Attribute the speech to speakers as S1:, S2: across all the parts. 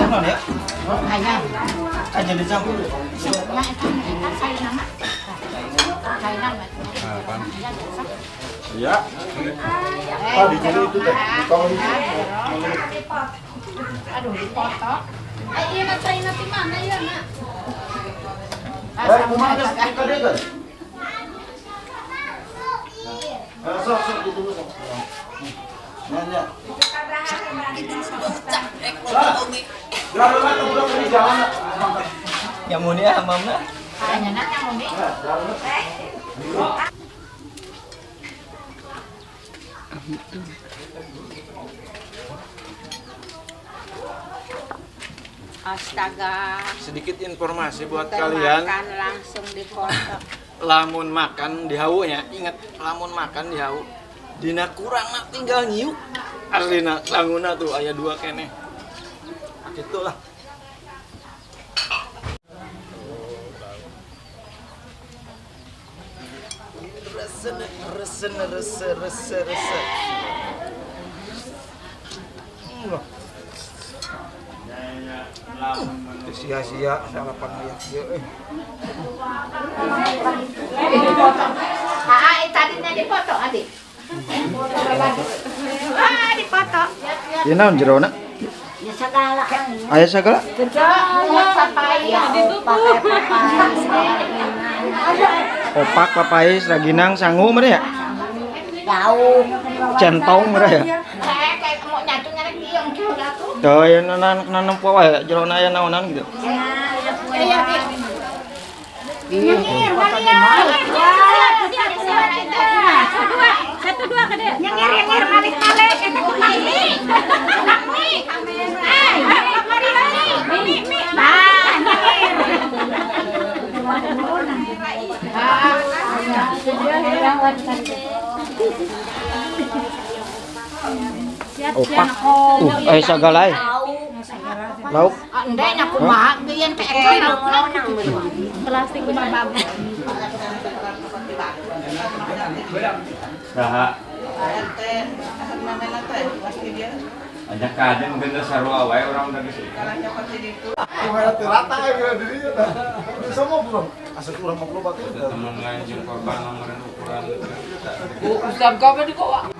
S1: Campur ya?
S2: Ayam.
S1: Aja dicampur.
S2: Ya itu kita sayur nama. Sayur nama.
S1: Iya. Ah, di sini itu teh. Di
S2: Aduh, dipoto. Iya nak sayur nanti mana ya nak?
S1: Eh, kumaha geus ka dieu kan? Sok sok gitu sok. Nanya. Yang muni ah mamna.
S2: Hanya nak yang muni.
S3: Astaga.
S1: Sedikit informasi buat kalian.
S3: Makan langsung dipoto.
S1: Lamun makan di hawu nya, ingat lamun makan di hawu. Dina kurang nak tinggal nyiuk. Aslina sanguna tuh aya dua keneh. Gitulah. Rese rese rese rese rese. Sia-sia sarapan aya ieu euy.
S2: Ah, tadinya dipoto adik. Wah, dipoto.
S1: Ieu naon jerona?
S4: Ya segala.
S1: Aya segala? Opak, papais, raginang, sangu meureun ya?
S4: Lauk.
S1: Centong meureun ya? Tuh, ya nanam wae jerona aya naonan gitu.
S2: Nyengir,
S3: Satu dua ke dia.
S2: Nyengir, nyengir, malik malik, eta kumaha mi? Mi. Mi, mi. Nah, nyengir.
S1: Opak. Aya sagala euy. Lauk.
S2: Endek nya kumaha geun teh eta
S3: Plastik bagus.
S5: Saha? Ajak ka aja mungkin teh sarua wae urang udah geus.
S6: Kumaha teu rata ya dirinya tah. Semua belum. Asa urang mah loba teh.
S5: Teman lain jeung korban nomoran ukuran.
S7: Usam kapan di kok?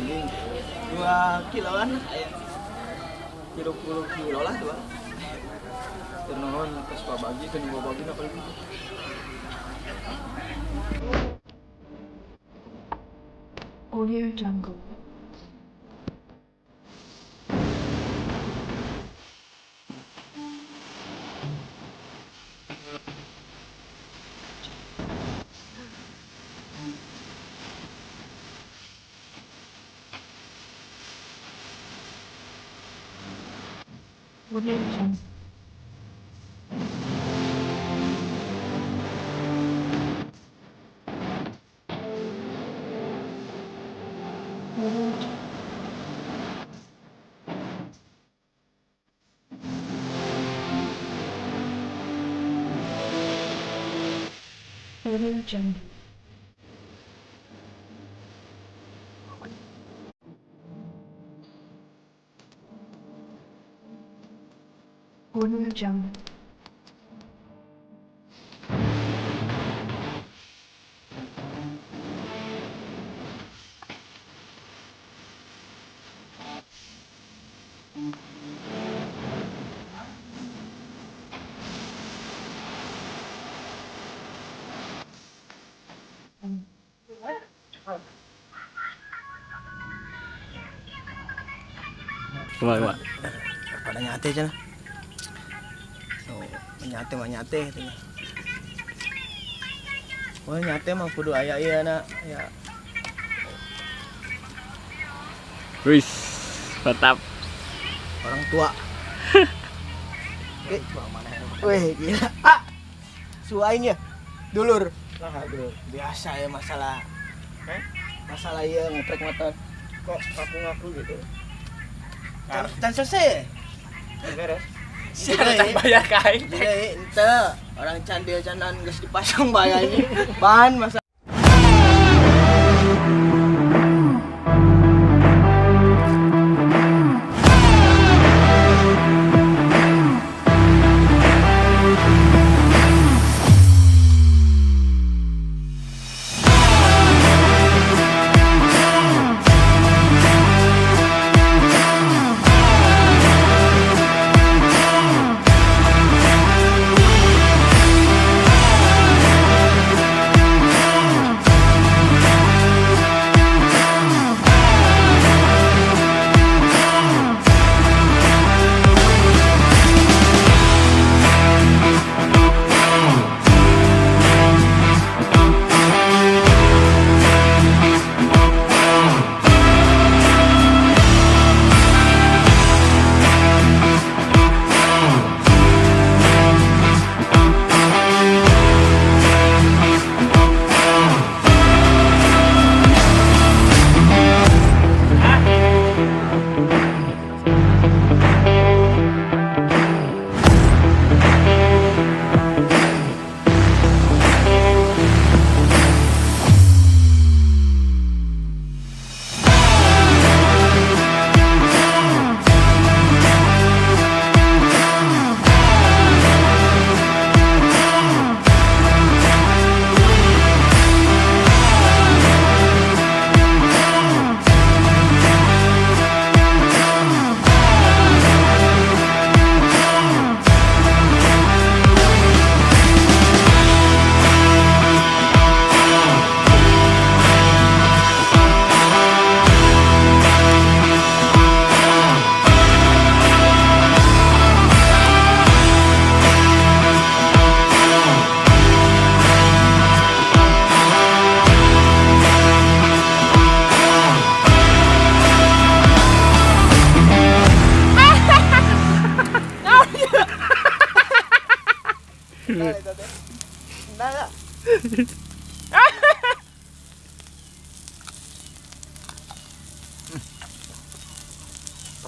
S1: Daging 2 kiloan aya. 30 kilo lah dua. Ternuhun atas pabagi kan babagi na paling.
S2: Audio Jungle. Audio Jungle. Audio Jungle. Audio Jungle.
S1: Kumaha?
S8: Pada nyate cenah. So, nyate mah nyate cenah. Oh, nyate mah kudu aya ieu na ya.
S1: Wis, mantap.
S8: Orang tua. Wih, gila. Ah. Su aing ya. Dulur. Nah, dulur. Biasa ya masalah. Masalah ieu ngoprek motor.
S1: Kok ngaku-ngaku gitu?
S8: Can selesai.
S1: Beres. Siapa can bayar ka aing?
S8: Ente, orang can dia canan geus dipasang bayarnya. Bahan masa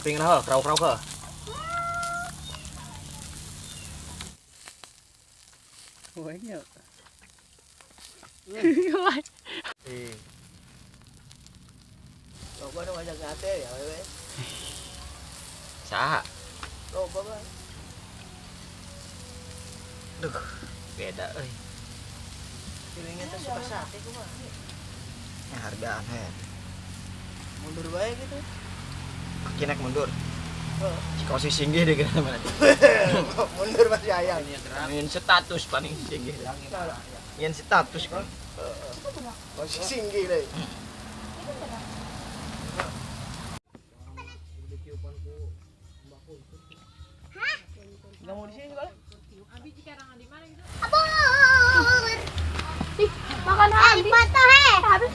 S1: Tapi kenapa? Kerau-kerau ke?
S7: Banyak.
S8: Loba nu ngajak ngate ya wewe.
S1: Saha?
S8: Loba mah.
S1: Duh, beda euy.
S8: Pilihnya teh suka sate kumaha?
S1: Hargaan he.
S8: Mundur bae gitu.
S1: Kaki naik mundur. Jika si singgih deh kira mana.
S8: Mundur masih ayam.
S1: Ingin status paling singgih. Ingin status kan.
S8: Masih singgih deh. Nggak mau di sini juga lah.
S2: Abur. Ih, makan habis. Foto he. Habis.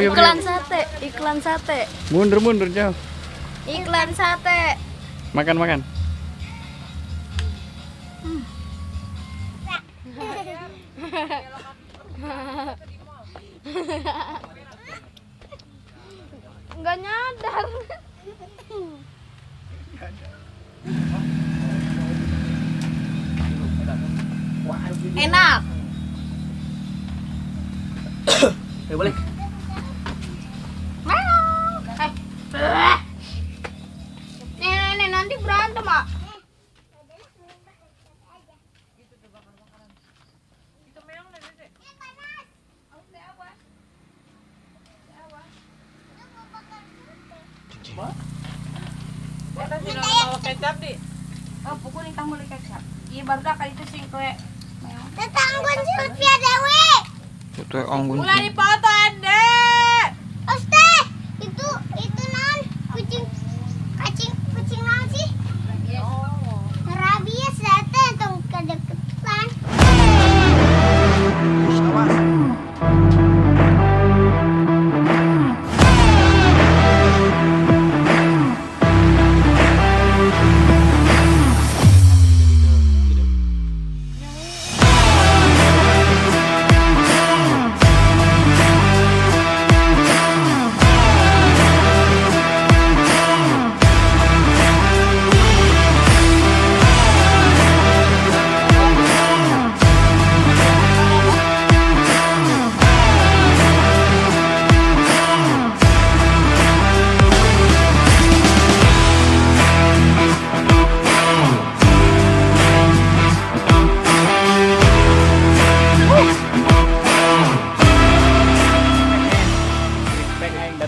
S2: Iklan sate, iklan sate.
S7: Mundur-mundur jauh.
S2: Iklan sate.
S7: Makan-makan.
S2: Nggak nyadar. Enak.
S8: Ya boleh.
S2: Nih, nanti berantem, Mak.
S3: Kecap di. Oh, pukul nih kamu kecap. Iya, baru dah kali itu singkle.
S2: Tetanggun Sulfia Dewi.
S3: Mulai dipoto Ande.
S2: Oste, itu non kucing kacing kucing non sih. Oh. Rabies datang tong kedeketan.
S1: Awas.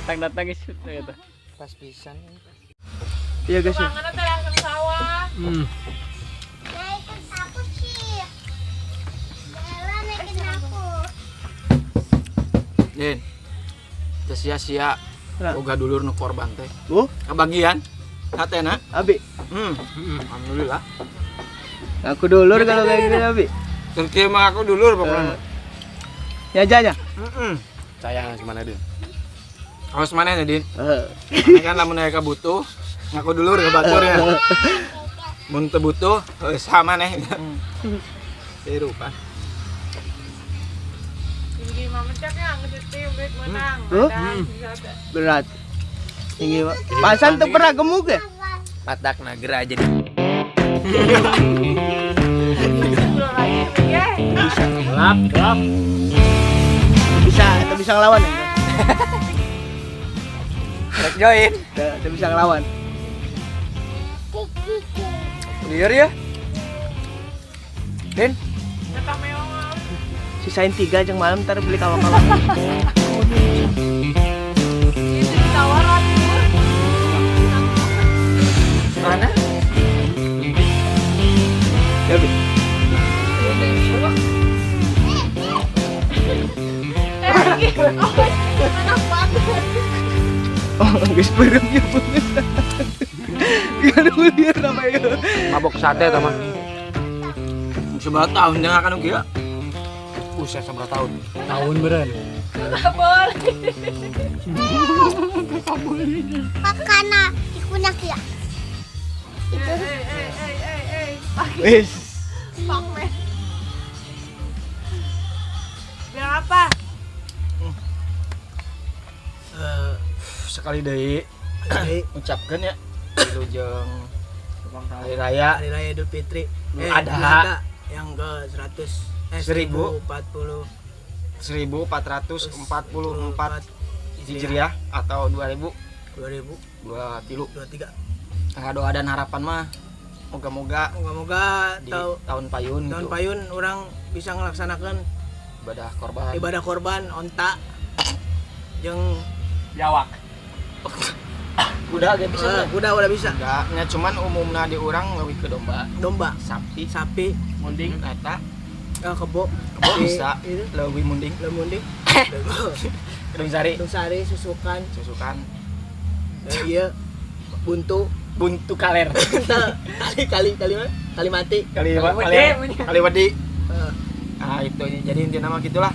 S7: Datang-datang gitu.
S1: Pas pisan.
S8: Iya guys ya.
S3: Langsung sawah.
S2: Naikin aku sih. Jalan naikin aku.
S1: Din. Teu sia-sia. Boga dulur nu korban teh.
S8: Oh,
S1: kebagian. Hatena.
S8: Abi.
S1: Alhamdulillah.
S8: Aku dulur kalau kayak gini Abi.
S1: Turki mah aku dulur pokoknya.
S8: Ya aja ya.
S6: Sayang gimana Din?
S1: Harus mana ya, Din? Ini kan lamun aya butuh, ngaku dulur ke batur ya. Mun teu butuh, sama neh. Kehidupan.
S3: Tinggi mah mencaknya ngecetim duit menang.
S8: Berat. Tinggi Pak. Pasan tuh pernah gemuk ya?
S1: Patak nagra aja di.
S8: Bisa.
S1: Gelap, gelap.
S8: Bisa, atau bisa ngelawan ya?
S1: Rek join.
S8: Tidak bisa ngelawan.
S1: Liar ya. Din.
S8: Sisain 3 jeng malam ntar beli kawa-kawa.
S1: Mana?
S8: Ya, Bi. Oh, guys, barengnya banget. Gak ada liar namanya.
S1: Mabok sate teman. Seberapa tahun jangan akan ugi ya? Usia seberapa tahun?
S7: Tahun beren.
S2: Makana ikunak ya. Itu.
S8: Wis.
S3: Bilang apa?
S1: Sekali deui ucapkeun ya wilujeng Hari Raya
S8: Hari Raya Idul Fitri
S1: Adha
S8: yang ke 100
S1: 1444 Hijriah atau 2023. Doa dan harapan mah Moga-moga
S8: Moga-moga
S1: di
S8: tahun
S1: tahun payun
S8: tahun
S1: gitu.
S8: Payun urang bisa ngelaksanakan
S1: ibadah korban.
S8: Ibadah korban onta jeung
S7: Biawak.
S1: Kuda ge bisa.
S8: Kuda udah bisa.
S1: Enggak, nya cuman umumna di urang leuwih ke domba,
S8: Domba,
S1: sapi,
S8: sapi,
S1: munding eta,
S8: kebo,
S1: kebo bisa,
S8: itu
S1: leuwih munding,
S8: lemunding,
S1: Kedung Sari,
S8: Kedung Sari, susukan,
S1: susukan,
S8: iya, buntu,
S1: buntu kaler.
S8: Kali kali kali mana? Kali mati.
S1: Kali
S7: Kali
S1: kali kali wedi.
S8: Eh,
S1: Nah, itu jadi intinya mah gitulah.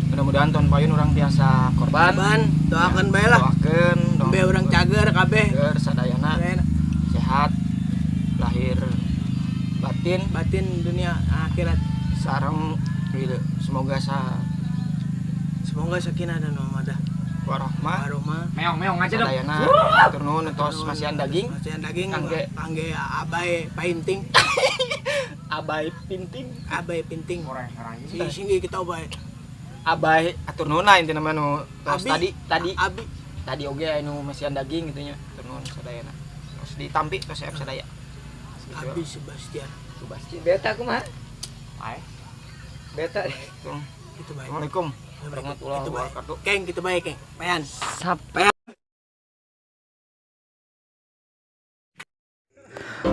S1: Mudah-mudahan tahun payun urang tiasa korban.
S8: Korban, doakan bae lah.
S1: Doakeun,
S8: Be urang cager kabeh.
S1: Cager sadayana
S8: Sadayana.
S1: Sehat lahir batin
S8: Batin dunia akhirat.
S1: Sareng gitu. Semoga sa
S8: Semoga sakinah dan mawaddah
S1: warahmah
S8: warahmah.
S7: Meong meong aja dong.
S1: Sadayana hatur nuhun tos masihan daging.
S8: Masihan daging
S1: Kangge.
S8: Kangge abai painting,
S1: Abai pinting.
S8: Abai pinting.
S7: Orang orang
S8: Si singgi kita abai.
S1: Abai atur nuhun lah intina mah nu tos
S8: Abi.
S1: tadi tadi
S8: Abi
S1: tadi oge anu masihan daging gitu nya. Atur nuhun sadayana. Tos ditampi tos siap sadaya. Gitu.
S8: Abi Sebastian.
S1: Sebastian.
S9: Beta kumaha?
S7: Ae.
S9: Beta.
S1: Tuh.
S8: Gitu bae.
S1: Assalamualaikum warahmatullahi
S8: Gitu bae.
S1: wabarakatuh.
S8: Keng gitu bae keng. Payan.
S7: Sap.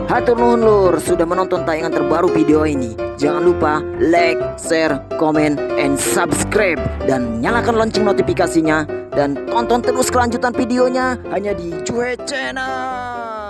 S9: Hatur nuhun lur sudah menonton tayangan terbaru video ini. Jangan lupa like, share, comment, and subscribe dan nyalakan lonceng notifikasinya dan tonton terus kelanjutan videonya hanya di Cuhe Channel.